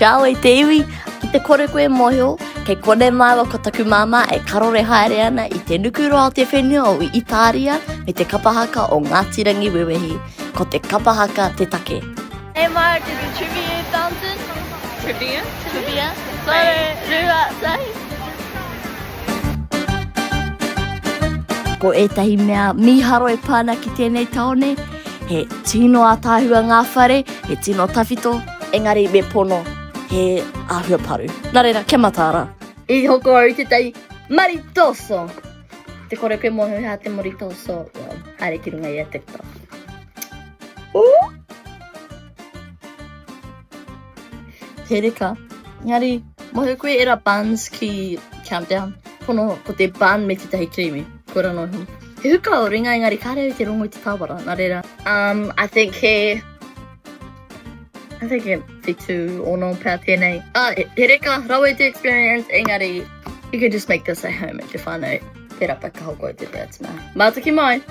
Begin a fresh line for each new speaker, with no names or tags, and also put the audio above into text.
Ciao e te iwi! Ki te kore koe mōhio, kei konei māua ko taku māmā e karore haere ana i te nukuroa o te whenua o Itāria me te kapa haka o Ngāti Rangiwewehi. Ko te kapa haka te take. Hey Mara, to the Trivia Fountain.
Trivia?
Trivia. Sorry, rua, tahi. Ko ētahi mea mīharo e pā ana ki tēnei tāone, he tino ātaahua ngā whare, he tino tawhito, engari me pono, he āhua paru. Nā reira, kia mataara. I hoko au i tētahi maritoso! Te kore koe mōhio he aha te maritoso, well, haere ki runga i a TikTok. Ooh! He reka. Engari, mōhio koe era buns ki Countdown. Pono, ko te bun me tētahi kirimi. Koira noa iho. He huka o ringa, engari kāre au i te rongo i te tāwara, nā reira. Um, I think he... I think he 76 pea tēnei. Ah, he reka, rawe te experience, engari, you can just make this at home at your whānau. Tērā pea ka hoko i te atu mā. Mātaki mai!